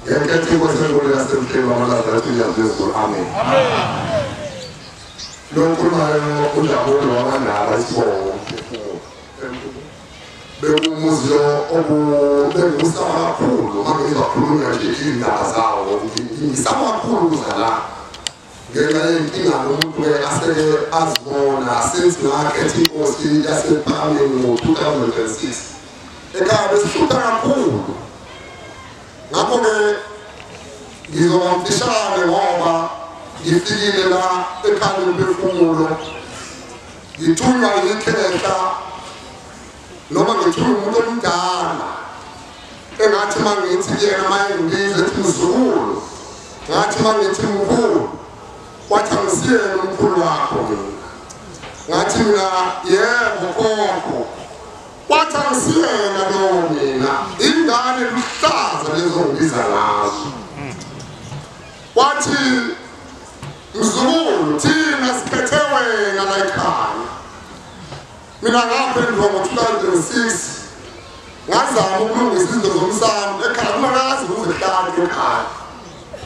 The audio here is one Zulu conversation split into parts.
Ngenkathi inkosi enkulu yasemhlabeni wamaNazaretha uNyazilwezulu. Amen. Lo okhulumayo uNjabulo wakwaNdaba isibongo. Bekuwumuzi lo bengiwusaba kakhulu uma ngizwa khulunywa nje iy'ndaba zawo, ngisaba kakhulu ukuza la ngenxa yenkinga nomuntu-ke aseke azibona since ngakhetha inkosi yasePhakameni ngo-2006. Ekhaya besihlupha kakhulu, ngakho-ke ngizoba mfishane ngoba ngifikile la ekhaya lomphefumulo, ngithunywa yikhehla noma ngithunywa umuntu omdala engathi uma ngithi kuyena uma engibiza ethi mzukulu, ngathi uma ngithi mkhulu, wathi angisiyena umkhulu wakho mina. Ngathi mina yebo khokho, wathi angisiyena lowo mina, ingane luhlaza lezo ngibiza ngazo. Wathi mzukulu, thina siphethe wena la ekhaya. Mina ngaphenduka ngo-2006 ngazama ukulungisa izinto zomsamo ekhaya, kungakazi kuzehlala ekhaya.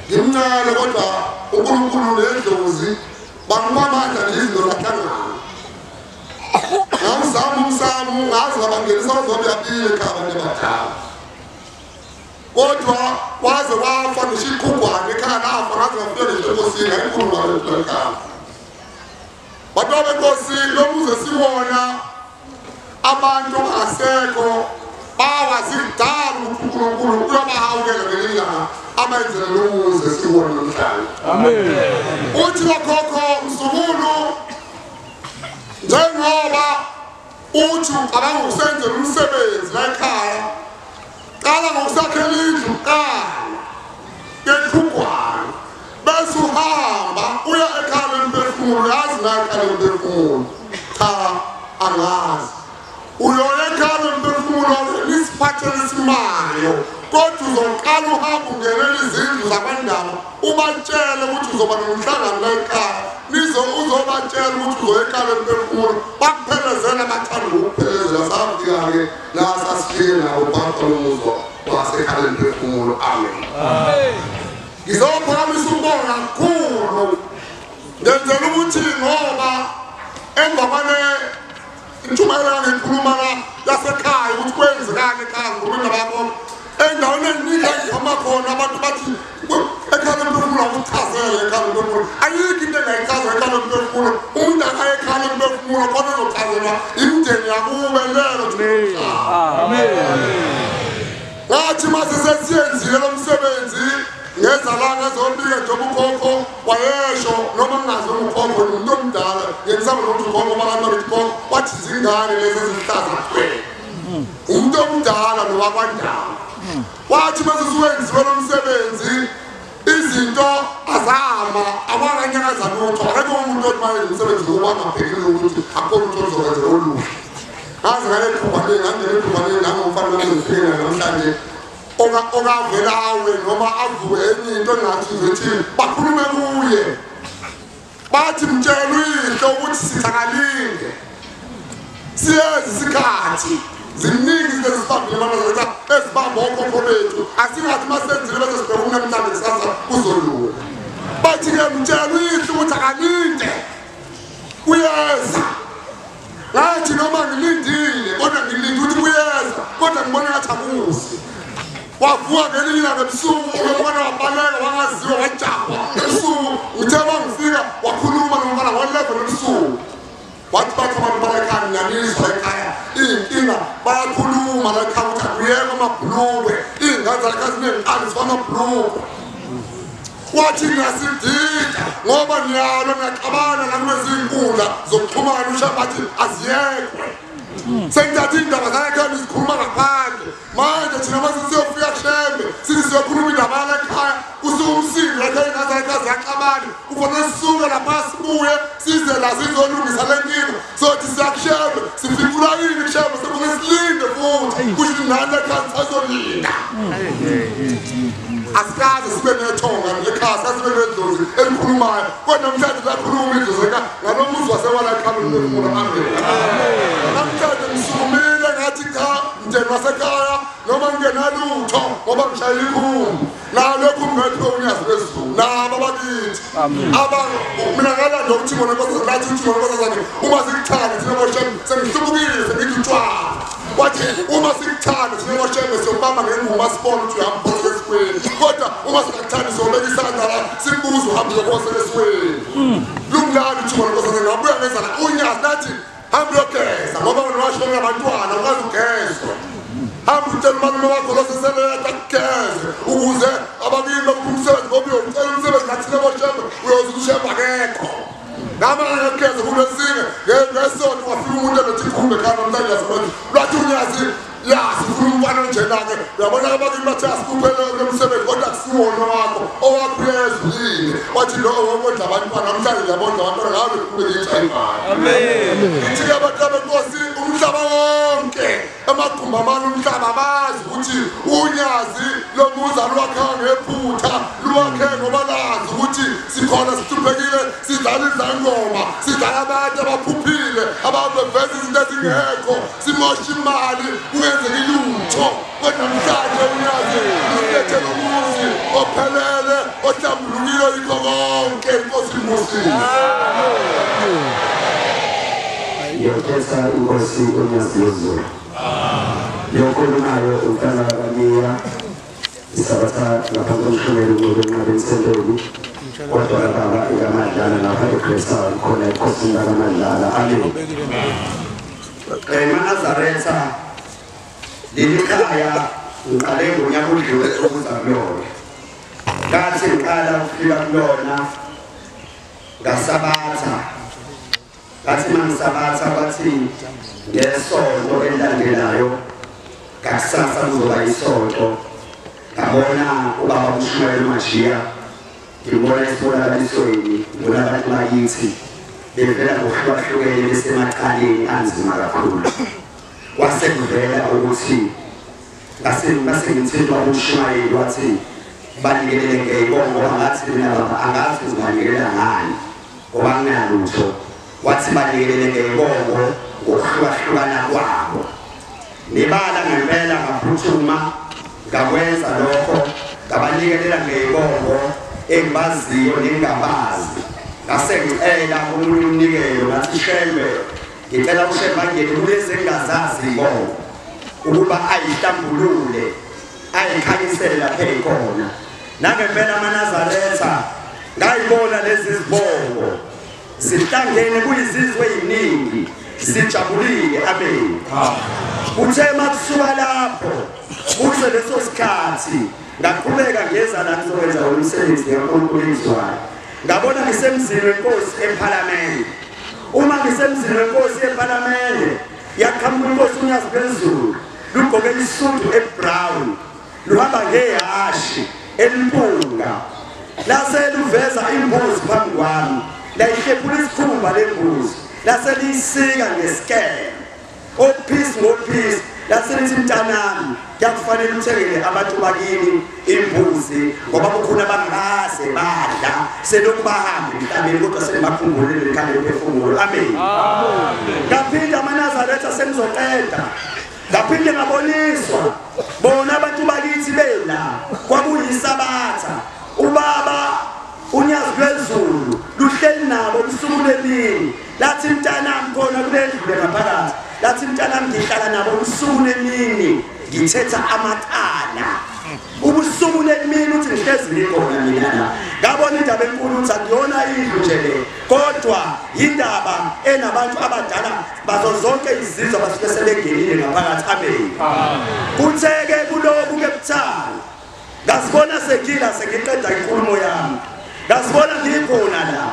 Ngimncane kodwa uNkulunkulu nedlozi bangipa amandla nje izinto zahlangana. Ngawuzama umsamo, ngaze ngabangenisa ozobe ekhaya abantu abadala. Kodwa waze wafa ngisho iqhugwane ekhaya lafa, ngaze ngafika ngisho enkosini, ngayikhuluma ekhaya. Bantu benkosi, lo muzi esiwona abantu abangasekho bawazi kudala ukuthi uNkulunkulu uyabahawukela ngelinye ilanga abayenzele lo muzi esiwona namhlanje. Amen. Uthi lokhokho mzukulu, njengoba uthi ucabanga ukusenzela umsebenzi la ekhaya, qala ngokusakhela indlu kuqala yeqhugwane, bese uhamba uya ekhaya lomphefumulo. Yazi na ekhaya lomphefumulo? Cha, angazi. Uyoya ekhaya lomphefumulo lisiphathele isimayo, kodwa uzoqala uhambe ungenele izindlu zakwandaba, ubatshele ukuthi uzoba nomhlangano la ekhaya, uzobatshela ukuthi uzoya ekhaya lomphefumulo, bakuphelezela bathanda ukuphelezela. Safika-ke la sasifike nabo phambi komuzi wasekhaya lomphefumulo. Amen. Ngizophakamisa ukubonga kakhulu, ngenzela ukuthi ngoba emva kwale intshumayelo ngikhuluma la yasekhaya ukuthi kwenzekani ekhaya, ngikhuluma indaba yakho endaweni eziningi engihamba khona abantu bathi ekhaya lomphefumulo akuchazele ekhaya lomphefumulo. Ayikho into engayichaza ekhaya lomphefumulo. Umuntu akaye ekhaya lomphefumulo khona ezochazelwa imindeni yakube lelo. Amen. Ngathi mase sesiyenzile lo msebenzi, ngeza la ngazobika njengoba ukhokho wayesho, noma ngingazi ukhokho umuntu omdala, ngikusaba nokuthi ukhokho abantu babethi khokho, wathi izingane lezi eziluhlaza kuphela. Umuntu omdala nowakwandaba. Wathi mase suwenziwe lo msebenzi, izinto azama akwakanyakaza lutho. Akekho umuntu othi mayenze umsebenzi ngoba angabhekile ukuthi akukho lutho oluzokwenzeka oluhle. Ngaze ngale qhubane, ngangena eqhubaneni nangomfana wami ngifike namhlanje okavela awe noma avuke enye into engathi ngithi bakhulume kuye, bathi mtshela uyihlo ukuthi sithakalinde, siyezi isikhathi ziningi izinto ezisibambile amaNazaretha ezibamba okhokho bethu, asingathi masenzile bese sibheka ukunamhlanje kusasa kuzolunga. Bathi-ke mtshela uyihlo ukuthi akalinde, uyeza. Ngathi noma ngilindile kodwa ngilinde ukuthi kuyeza, kodwa ngibona ngathi akuzi. Wavuka ngelinye ilanga ebusuku umfana wabaleka wangaziwa wajahwa ebusuku. Uthe uma ngifika wakhuluma nomfana ngo-11 ebusuku, wathi bathi abantu balekhaya ngiyanizwa ekhaya iy'nkinga, bayakhuluma la ekhaya ukuthi akuyekho amabhulukwe, iy'ngane zalekhaya zinenkani zifana amabhulukwe. Wathi ngiyasidida ngoba niyalo niyaxabana la kulezi iy'nkundla zokuxhumana, usho bathi aziyekwe. Sengithatha iy'ndaba zalekhaya nizikhuluma ngaphandle. Manje thina mase siyofika kuShembe sithi siyokhuluma indaba yalekhaya, kusuke umsindo lapha iy'ngane zalekhaya ziyaxabana, kufanele sisuke lapha sibuye size la sizolungisa le nkinga. Sothi siya kuShembe sifika ulayini kuShembe, sekufanele silinde futhi, kusho ukuthi nani lekhaya sisazolinda. Asikaze sibe nethonga ekhaya, asikaze sibe nedlozi elikhulumayo, kodwa namhlanje liyakhuluma idlozi ekhaya ngalo muzi wasewala ekhaya lomphefumulo. Amen. Namhlanje ngisukumile ngathi cha, mndeni wasekhaya noma ngingenalutho ngoba ngishayela ikhumbi, Nalokhu ngethwe unyazi lwezulu nabo abakithi aba mina ngalanda ukuthi ngona Nkosi lathi uthi ngona Nkosi zakhe uma sikuthanda thina boshembe sengihlubukile sengithi utshwala wathi uma sikuthanda thina boshembe siyobamba ngenguma sibone ukuthi uyahamba esiweni kodwa uma singakuthandi siyobeka isandla la simbuze uhambe uyokosela esiweni lungilani uthi ngona Nkosi zakhe ngabuya ngezala unyazi lathi hamba uyogeza ngoba wena washona abantwana ukwazi ugezwa hamba utshela umalume wakho lo seseleta akugeze ukuze abakini bakuphe umsebenzi ngoba uyocela umsebenzi nathina boshembe uyoze ushembe akekho nama angageza kulesine ngesonto wafika umuntu elothi ikhumbe ekhaya namhlanje yasebenzi lwathi unyazi ya sifuna umfana onjena-ke uyabona abakini bathe asikhuphele lo msebenzi kodwa akusiwona wakho owakho uyezulile wathi lo owokondla abantwana namhlanje ngiyabondla abantwana ngabe kube ngiyithayimali ngithi-ke abantu abenkosi umhlaba wonke amagumbi amane umhlaba bazi ukuthi unyazi lomuzi aluwakhanga ngephutha luwakhe ngoba lazi ukuthi sikhona sihluphekile sidlala izangoma sidlala abantu abaphuphile abaveza izinto ezingekho simosha imali kungenzeki lutho kodwa namhlanje unyazi lusilethele umuzi ophelele ohlambulukile yikho konke inkosi ibusise. Ngiyokhetha inkosi unyazi lwezulu. Yokhulumayo umntana kaMiya isabatha ngaphansi komshumeli ngobenqabeni senteli kodwa baba ikaMadlala lapha eGreytown khona ekhosini lakaMadlala. Amen. EMaNazaretha leli khaya ngiqale ngonyaka odlule ukuza kulona. Ngathi ngiqala ukufika kulona ngasabatha ngathi mangisabatha bathi ngesonto elilandelayo ngakusasa kuzoba isonto. Ngabona ubaba uMshumayeli Majiya ngibona esibonakalisweni ngibona abantu bakithi bevela ngokuhlukahlukene besemacaleni anzima kakhulu. Kwase kuvela ukuthi ngase ngithintwa umshumayeli wathi banikelele ngeyibongo ngathi mina baba angazi ngibanikelela ngani ngoba nginalutho. Wathi banikelele ngeyibongo ngokuhlukahlukana kwabo. Nibala ngempela ngaphuthuma ngakwenza lokho ngabanikelela ngeyibongo engibaziyo nengingabazi. Ngase ngicela omunye umnikelo ngathi Shembe ngicela uShembe angene kulezi engingazazi ibongo ukuba ayihlambulule ayikhanyisele lapha ekhona. Nangempela amaNazaretha ngayibona lezi zibongo sihlangene kuyizizwe eziningi sijabulile. Amen. Uthe makusuka lapho kuze leso sikhathi ngaqhubeka ngeza la ngizokwenza umsebenzi kaNkulunkulu ezwayo. Ngabona ngisemzini wenkosi ePhalamende. Uma ngisemzini wenkosi ePhalamende yaqhamuka inkosi unyazi phezulu lugqoke isudu ebrown luhamba ngehhashi elimpunga lase luveza imbuzi phambi kwami layihlephula isikhumba lembuzi lase liyisika ngesikele ophisi ngophisi lase lithi mntanami kuyakufanele uthengele abantu bakini imbuzi ngoba kukhona abangakaze badla selokhu bahambe emhlabeni kodwa sebakhumbulile lekhanda lephefumulo. Amen. Ngaphinda amaNazaretha sengizoqeda ngaphinde ngaboniswa bona abantu bakithi bela kwakuyisabatha ubaba unyazi lwezulu luhleli nabo usuku lemini lathi mntanami khona kulendlule ngaphakathi lathi mntanami ngihlala nabo usuku lemini ngithetha amacala ubusuku lemini uthi ngihlezi ngikhona mina la. Ngabona indaba enkulu ukuthi akuyona indlu nje le kodwa indaba enabantu abadala bazo zonke izizwe abasuke sebengenile ngaphakathi. Amen. Kutheke kuloku ke buthana ngasibona sekila sengiqeda inkulumo yami ngasibona ngikhona la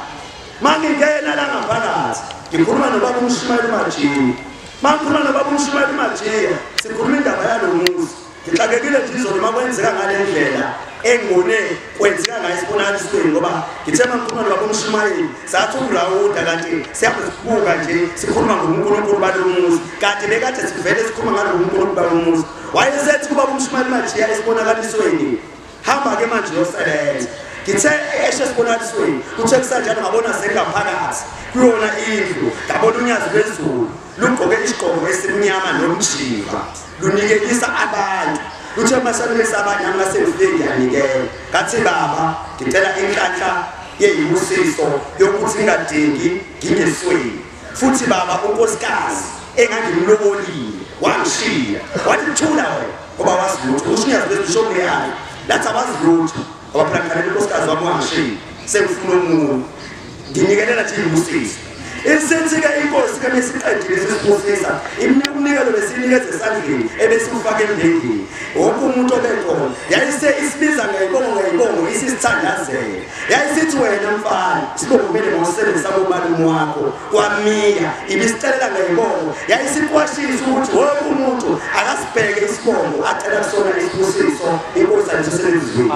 mangingena la ngaphakathi ngikhuluma nobaba uMshumayeli Majiya. Mangikhuluma nobaba uMshumayeli Majiya sikhuluma indaba yalo muzi. Ngixakekile nje izolo makwenzeka ngale ndlela engone kwenzeka ngayo isibonakalisweni ngoba ngithe mangikhuluma nobaba uMshumayeli sathi ukurawuda kanti siyakubuka nje sikhuluma ngoNkulunkulu balomuzi kanti bekade sivele sikhuluma ngalo uNkulunkulu balomuzi. Wayesethi kubaba uMshumayeli Majiya esibonakalisweni hamba ke manje uyosebenza. Ngithe eshe esibonakalisweni kuthe kusanjalo ngabona sengaphakathi kuyona indlu ngabona unyazi lwezulu lugqoke isigqoko esimnyama nomjiva lunikekisa abantu. Luthe masalulisa abanye angasengifike ngiyanikela. Ngathi baba ngicela inhlanhla yeyibusiso yokuthi ngingadingi ngingesweni. Futhi baba unkosikazi engangimlobolile wangishiya. Wathi thula wena ngoba wazi lutho. Usho unyazi lwesishobhe yayo. Lathi awazi lutho ngoba phela ngikhalela unkosikazi wami wangishiya. Sengifuna omunye. Nginikelela nje izibusiso. Isithi-ke inkosi ke mesiqedile sisibusisa umnikelo besinikeza esandleni ebesiwufaka emndendini. Wonke umuntu obekhona yayise isibiza ngeyibongo ngeyibongo isisithandazela. Yayisithi wena mfana isibongo kumele ngosebenzisa bomalume wakho kwamiya ibisicelela ngeyibongo. Yayisiqwashisa ukuthi wonke umuntu akasibheke isibongo acela kusona isibusiso inkosi ayisebenzisweni.